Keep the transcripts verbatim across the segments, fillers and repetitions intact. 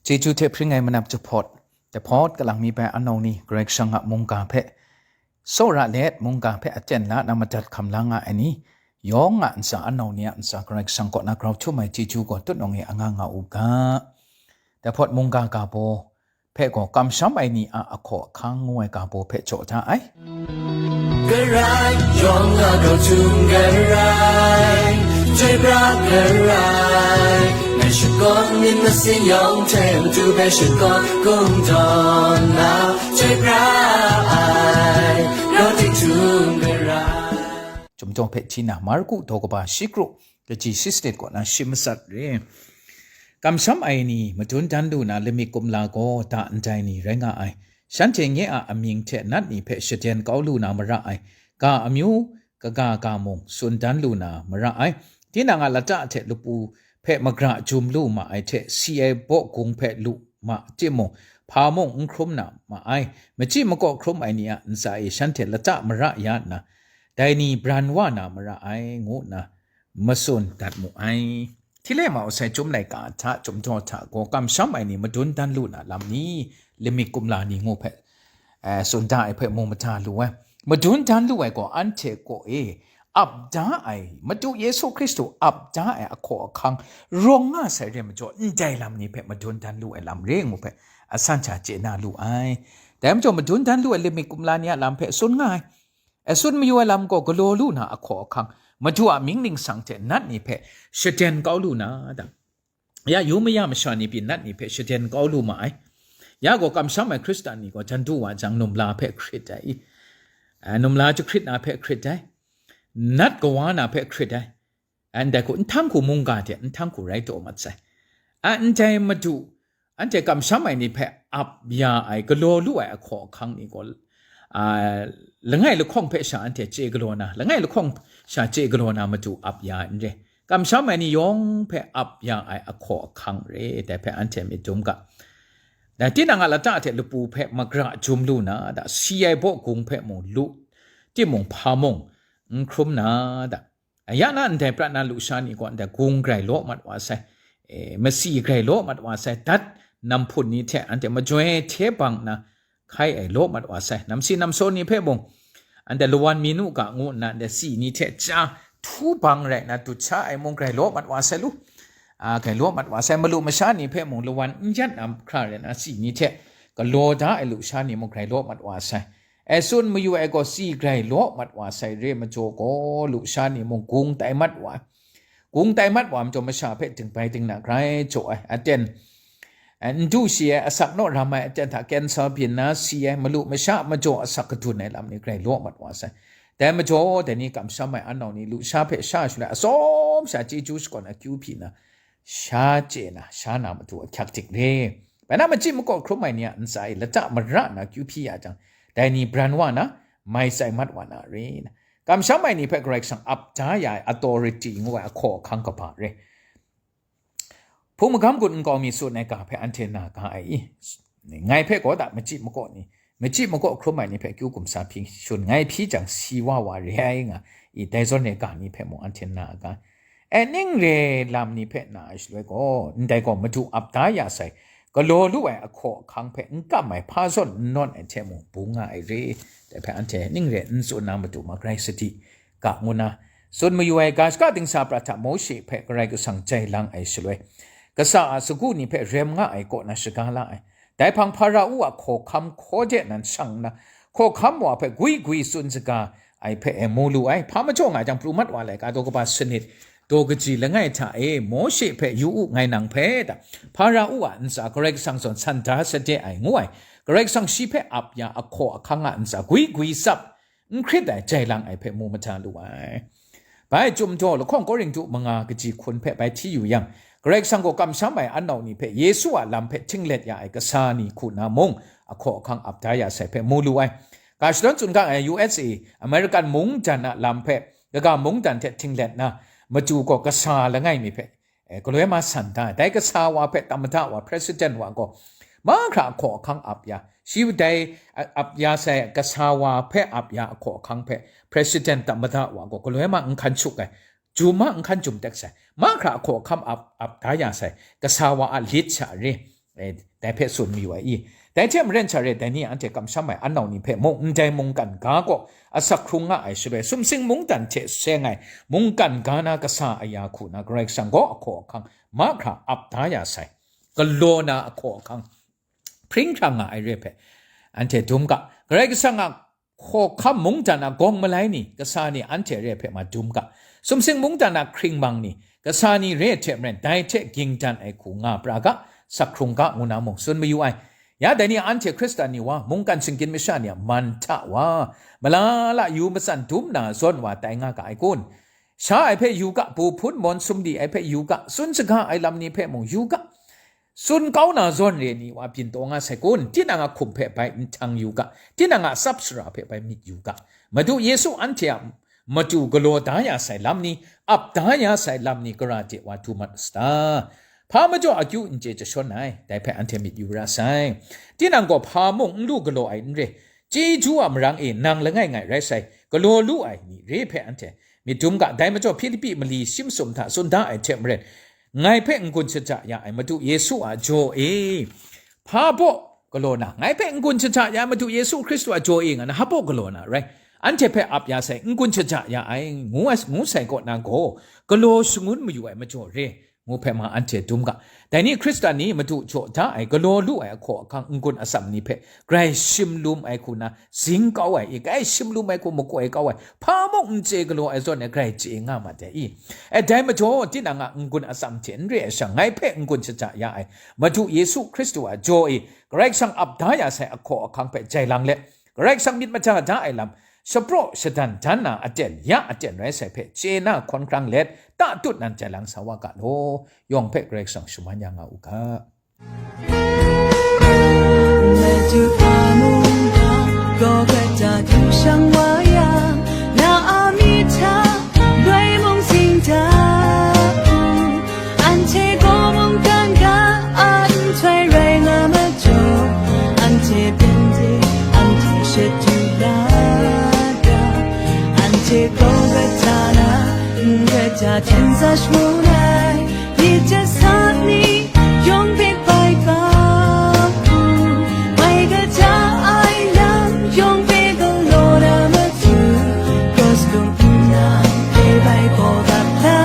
Chyeju hte hpring ai manap jahpawt, jahpawt kalang mi bai anau ni, Karai Kasang a mungga hpe tsawra let, mungga hpe aten la na madat hkam la nga ai ni, yawng a ntsa, anau ni a ntsa, Karai Kasang kaw na grau htum ai chyeju gaw tutnawng e anga nga u ga. Jahpawt mungga ga baw hpe gaw kamsham ai ni a ahkaw ahkang ngu ai ga baw hpe jaw da ai. Karai, yawng a grau htum Karai, chyoi pra Karai, ngai shakawn myit masin yawng hte matu hpe shakawn kungdawn na, chyoi pra ai, grau htum Karai. Chyum daw hpe hti na, Marku daw kaba shi kru, kaji shi sanit kaw na shi matsat re. Kamsham ai ni madun dan lu na lamik kumla gaw da ndai ni rai nga ai. Shanhte nye a amying hte nat ni hpe shaden kau lu na mara ai. Ga amyu kaga ga mung tsun dan lu na mara ai. Tinang a lata hte lapu hpe magra jum lu ma ai hte, si ai bawkung hpe lu ma timung, hpa mung n hkrum na ma ai. Machyi makaw hkrum ai ni a ntsa e shanhte lata mara ya nna, dai ni bran wa na mara ai, ngu nna matsun dat mu ai. Hti le mau sai, Chyum laika hta, Chyum daw hta gaw kamsham ai ni madun dan lu na lam ni, lamik kumla ni ngu hpe, eh, tsun da ai hpe mu mada lu ai. Madun dan lu ai gaw anhte kaw e ap da ai, Madu Yesu Hkristu ap da ai ahkaw ahkang rawng nga sai re majaw, ndai lam ni hpe madun dan lu ai lam re ngu hpe asan sha chye na lu ai. Dai majaw, madun dan lu ai lamik kumla ni a lam hpe tsun nga ai. E tsun mayu ai lam gaw galaw lu na ahkaw ahkang, Madu a mying ningsang hte nat ni hpe shaden kau lu na, da. Ya, yu maya masha ni pyi nat ni hpe shaden kau lu ma ai. Ya gaw kamsham ai Hkristan ni gaw jan du wa jang, numla hpe hkrit ai, a, numla jahkrit na hpe hkrit ai, nat kawa na hpe hkrit ai. Ndai hku, nhtang hku mungga hte nhtang hku rai taw mat sai. A, ndai Madu, anhte kamsham ai ni hpe ap ya ai, galaw lu ai ahkaw ahkang ni gaw, a, langai lahkawng hpe sha anhte chye galaw na, langai lahkawng sha chye galaw na Madu ap ya ai n re. Kamsham ai ni yawng hpe ap ya ai ahkaw ahkang re, dai hpe anhte myit dum ga. Dai tinang a lata hte lapu hpe magra jum lu na, da, si ai bawkung hpe mung lu, timung hpa mung n hkrum na, da. Ya na ndai prat na lusha ni gaw ndai gung grai law mat wa sai, e, masi grai law mat wa sai, dat namhpun ni hte anhte majoi hte bang na hkai ai law mat wa sai. Namsi namsaw ni hpe mung, anhte lawan mi nu ga ngu nna, anhte si ni hte ja htu bang rai nna dut sha ai mung grai law mat wa sai lu. A, grai law mat wa sai. Malu masha ni hpe mung lawan n yat na hkra rai nna, si ni hte galaw da ai lusha ni mung grai law mat wa sai. E tsun mayu ai gaw si grai law mat wa sai re majaw gaw, lusha ni mung gung tai mat wa ai. Gung tai mat wa majaw, masha hpe dingbai dingna grai jaw ai. Aten, eh, n du shi ai, asak naw ram ai, aten hta cancer byin na si ai, malu masha majaw asak kadun ai lam ni grai law mat wa sai. Dai majaw, dai ni kamsham ai anau ni lusha hpe sha shaloi atsawm sha chyeju shakawn akyu hpyi na, sha chye na, sha na matu ahkyak dik re. Bai na, machyi makaw hkrum ai ni a ntsa e lata mara na akyu hpyi ya jang, dai ni bran wa na, mai tsai mat wa na re. Kamsham ai ni hpe Karai Kasang ap da ya ai authority ngu ai ahkaw ahkang kaba re. Hpung magam gun nkau mi tsun ai ga hpe anhte na ga ai i? Ngai hpe gaw da, machyi makaw ni, machyi makaw hkrum ai ni hpe akyu gumsa hpyi shun ngai hpyi jang, si wa wa re ai nga i, dai zawn e ga ni hpe mung anhte na ga. E, ning re lam ni hpe na ai shaloi gaw, ndai gaw Madu ap da ya sai, galaw lu ai ahkaw ahkang hpe n kam ai, hpa zawn n nawn ai hte mung bung nga ai re, dai hpe anhte ning re n tsun na matu ma, grai sadi ga ngu na, tsun mayu ai. Ga shaka dingsa prat hta Mawshe hpe Karai Kasang jai lang ai shaloi, kasa a sagu ni hpe rem nga ai kaw na shaga la ai. Dai hpang Hpara-u a hkawhkam hkaw de nan shang nna, hkawhkam wa hpe gwi gwi tsun saga ai hpe e mu lu ai. Hpa majaw nga jang, pru mat wa laika daw kaba sanit, daw kaji langai hta e, Mawshe hpe, "Yu u, ngai nang hpe," da, Hpara-u a ntsa Karai Kasang zawn san da sade ai, ngu ai. Karai Kasang shi hpe ap ya ahkaw ahkang a ntsa gwi gwi tsap, n hkrit ai, jai lang ai hpe mu mada lu ai. Bai Chyum daw lahkawng Korinhtu manga kaji hkun hpe bai hti yu yang, Karai Kasang gaw kamsham ai anau ni hpe Yesu a lam hpe htinglet ya ai kasa ni hku na mung, ahkaw ahkang ap da ya sai hpe mu lu ai. Ga shadawn tsun ga ai U S A, American mungdan a lam hpe kaga mungdan hte htinglet na, matu gaw kasa langai mi hpe, e, galoi ma san da, dai kasa wa hpe tamada wa, president wa gaw, mahkra ahkaw ahkang ap ya, shi dai, a, ap ya sai, kasa wa hpe ap ya ahkaw ahkang hpe, president tamada wa gaw galoi ma n hkan shuk ai, jum ma n hkan jum tek sai, mahkra ahkaw ahkang ap, ap da ya sai, kasa wa a lit sha re, E, dai hpe tsun mayu ai i? Dai hte maren sha re, dai ni anhte kamsham ai anau ni hpe mung ndai mungkan ga kaw asak hkrung nga ai shaloi, sumsing mungdan hte seng ai mungkan ga na kasa aya hku na Karai Kasang gaw ahkaw ahkang mahkra ap da ya sai. Galaw na ahkaw ahkang hpring hkrang nga ai re hpe anhte dum ga. Karai Kasang a hkawhkam mungdan a gawng malai ni, kasa ni anhte re hpe ma dum ga. Sumsing mungdan a hkringmang ni, kasa ni re hte maren dai hte ging dan ai hku nga pra ga, sak hkrung ga, ngu na mung tsun mayu ai. Ya dai ni anhte Hkristan ni wa, mungkan shinggyim masha ni a man hta wa, malala yu matsan dum na zawn wa tai nga ga ai kun? Sha ai hpe yu ga, bu hpun mawn sumli ai hpe yu ga, tsun shaga ai lam ni hpe mung yu ga. Tsun kau na zawn re ni wa byin taw nga sai kun? Tinang a hkum hpe bai nhtang yu ga, tinang a tsap sara hpe bai myit yu ga. Madu Yesu anhte a matu galaw da ya sai lam ni, ap da ya sai lam ni, gara de wa du mat sata? Hpa majaw akyu n chye jashawn ai, dai hpe anhte myit yu ra sai. Tinang gaw hpa mung n lu galaw ai n re, chyeju a marang e nang langai ngai rai sai, galaw lu ai ni re hpe anhte myit dum ga. Dai majaw Hpilipi mali shi masum hta tsun da ai hte maren, ngai hpe n-gun shaja ya ai Madu Yesu a jaw e, hpa baw galaw na, ngai hpe n-gun shaja ya ai Madu Yesu Hkristu a jaw e, nga na hpa baw galaw na rai, anhte hpe ap ya sai, n-gun shaja ya ai, ngu ai, ngu sai kaw na gaw, galaw shangun mayu ai majaw re, ngu hpe ma anhte dum ga. Dai ni Hkristan ni Madu jaw da ai, galaw lu ai ahkaw ahkang n-gun atsam ni hpe grai shim lum ai hku na zing kau ai i? Grai shim lum ai hku makoi kau ai, hpa mung n chye galaw ai zawn e grai chye nga mat ai i? E, dai majaw tinang a n-gun atsam hte n re ai sha, ngai hpe n-gun shaja ya ai Madu Yesu Hkristu a jaw e, Karai Kasang ap da ya sai ahkaw ahkang hpe jai lang let, Karai Kasang myit maja da ai lam shapraw shadan dan na aten ya aten rai sai hpe chye na hkawn hkrang let, tatut nan jai lang sa wa ga law, yawng hpe Karai Kasang shaman ya nga u ga. Madu a mungga, gaw gata du shang wa yang, na a mi hta, doi mung sing da u. Anhte gaw mungkan ga a nhtoi rai nga majaw, anhte byin de, anhte shadu la ga, anhte gaw gata na, n gata hten sa shamu ai, myit ja sa ni, yawng hpe bai ga u, mai gata ai lam, yawng hpe galaw na matu, cross lung nna, hpe bai gaw gap la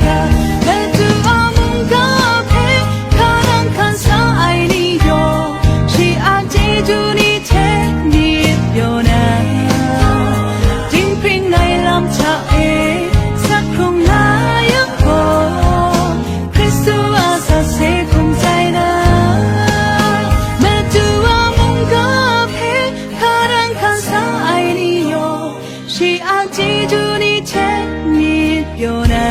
ga, Madu a mungga hpe hka nang hkan sa ai ni yawng, shi a chyeju ni hte myit pyaw na, dinghpring ai lam hta e, sak hkrung la yang gaw, Hkristu a sa se hkum sai na, Madu a mungga hpe hka nang hkan sa ai ni yawng, shi a chyeju ni hte myit pyaw na,